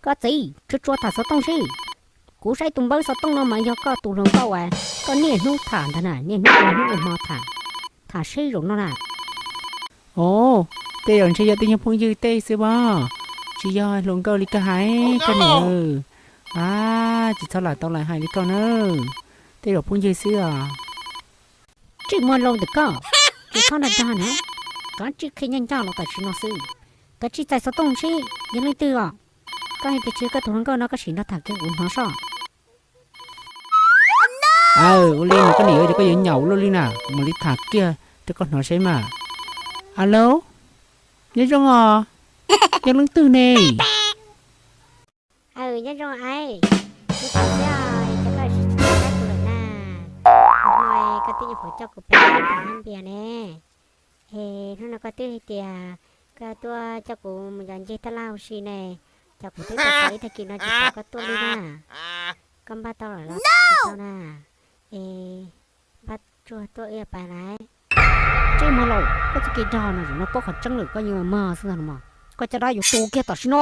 Koj txiv, tsuag tsuag tham xov tooj seb. Kuv saib tus npawb xov tooj no mas yog koj tus hluas nkauj uas koj niaj hnub tham ntag na, niaj hnub ua hnub ua hmo tham, tham seb zaum no na. Os, tej zaum ntshe yog tej nyuag phooj ywg tej xwb mas, tsis yog hluas nkauj li koj hais koj niam. A, tsis txhob lam tau lam hais li koj na, tej zaum phooj ywg xwb os. Tsis muaj lus ntawm koj, tsis txhob nrog nrog na, koj tsis qhia ncaj ncaj los tam sim no xwb. Koj tsis txais xov tooj seb yog leej twg os. Koj hais tias tsis yog koj tus hluas nkauj no koj sim nrog tham kiag kuv hnov soj. Aw, ua li mas koj niam, yog koj yuav nyaum luaj li na kuv mam li tham kiag rau koj hnov seb mas. Alo, nyob zoo os, yog leej twg ne? Aw, nyob zoo es, kuv tham xwb os, cov koj tsis txais kuv lawm na. Hnub no koj twb nyuam qhuav coj kuv pem hab npias ne. Es hnub no koj twb hais tias koj tuaj coj kuv mus yos ncig taj laj huv si ne, ces kuv twb tau ib tag kis no tsis pom koj tuaj li na. Koj npaj tau lawm los tsis tau na? Es npaj tsuag tuaj ib pais lawm. Tsis muaj lus, koj txoj kev dag no zaum no paub qhov tseeb lawm, koj yeej mag xwb ntag no mas. Koj caj dab yuav tu kiag tam sim no.